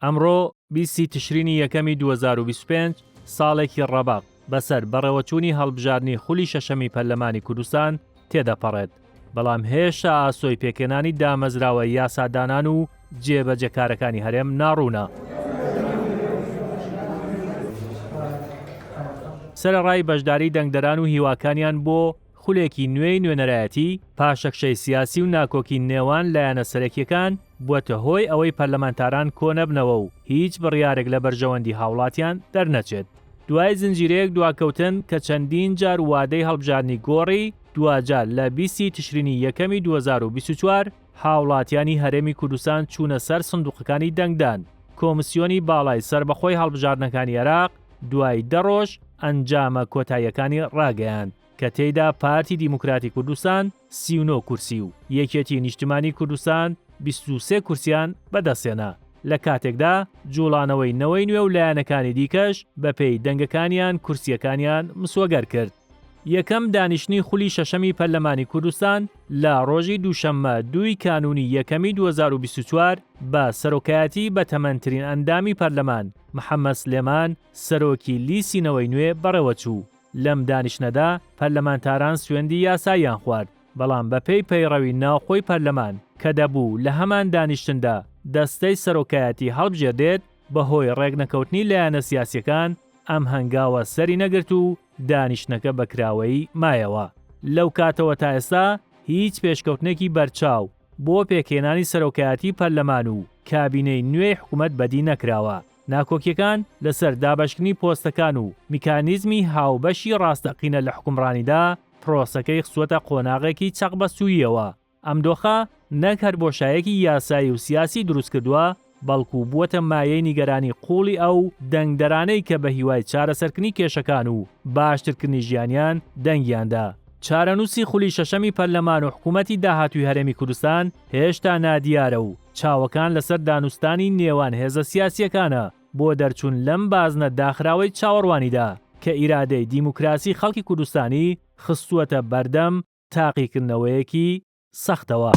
ئەمڕۆ 20 ی تشرینی یەکەمی 2025 ساڵێکی ڕەبەق بەسەر بەڕێوەچوونی هەڵبژاردنی خولی شەشەمی پەرلەمانی کوردستان تێدەپەڕێت، بەڵام هێشتا ئاسۆی پێکهێنانی دامەزراوە یاسادانان و جێبەجێکارەکانی هەرێم ناڕوونە. سەرەڕای بەشداری دەنگدەران و هیواکانیان بۆ خولێکی نوێی نوێنەرایەتی، پاشەکشەی سیاسی و ناکۆکی نێوان لایەنە سەرەکییەکان بووەتە هۆی ئەوەی پەرلەمانتاران کۆنەبنەوە و هیچ بڕیارێک لە بەرژەوەندی هاوڵاتیان دەرنەچێت. دوای زنجیرەیەک دواکەوتن کە چەندین جار وادەی هەڵبژاردنی گۆڕی، دواجار لە 20 ی تشرینی یەکەمی 2024 هاوڵاتیانی هەرێمی کوردستان چوونە سەر سندوقەکانی دەنگدان، کۆمسیۆنی باڵای سەربەخۆی هەڵبژاردنەکانی عێراق دوای دە ڕۆژ ئەنجامە کۆتاییەکانی ڕاگەیاند کە تێیدا پارتی دیموکراتی کوردستان 39 کورسی و یەکێتی نیشتمانی کوردستان 23 کورسیان بەدەستهێنا، لە کاتێکدا جوڵانەوەی نەوەی نوێ و لایەنەکانی دیکەش بەپێی دەنگەکانیان کورسییەکانیان مسۆگەر کرد. یەکەم دانیشتنی خولی شەشەمی پەرلەمانی کوردستان لە ڕۆژی دووشەممە دووی کانوونی یەکەمی 2024 بە سەرۆکایەتی بەتەمەنترین ئەندامی پەرلەمان محەمەد سلێمان سەرۆکی لیستی نەوەی نوێ بەڕێوەچوو، لەم دانیشتنەدا پەرلەمانتاران سوێندی یاساییان خوارد، بەڵام بەپێی پەیڕەوی ناوخۆی پەرلەمان کە دەبوو لە هەمان دانیشتندا دەستەی سەرۆکایەتی هەڵبژێردێت، بەهۆی ڕێکنەکەوتنی لایەنە سیاسیەکان ئەم هەنگاوە سەری نەگرت و دانیشتنەکە بە کراوەیی مایەوە. لەو کاتەوە تا ئێستا هیچ پێشکەوتنێکی بەرچاو بۆ پێکهێنانی سەرۆکایەتی پەرلەمان و کابینەی نوێی حکومەت بەدی نەکراوە. ناکۆکیەکان لەسەر دابەشکردنی پۆستەکان و میکانیزمی هاوبەشی ڕاستەقینە لە حوکمڕانیدا پرۆسەکەی خستووەتە قۆناغێکی چەقبەستووییەوە. ئەم دۆخە نەک هەر بۆشایەکی یاسایی و سیاسی دروستکردووە، بەڵکو بووەتە مایەی نیگەرانی قووڵی ئەو دەنگدەرانەی کە بە هیوای چارەسەرکردنی کێشەکان و باشترکردنی ژیانیان دەنگیان دا. چارەنووسی خولی شەشەمی پەرلەمان و حکوومەتی داهاتووی هەرێمی کوردستان هێشتا نادیارە و چاوەکان لەسەر دانوستانی نێوان هێزە سیاسییەکانە بۆ دەرچوون لەم بازنە داخراوەی چاوەڕوانیدا کە ئیرادەی دیموکراسی خەڵکی کوردستانی خستووەتە بەردەم تاقیکردنەوەیەکی سەختەوە.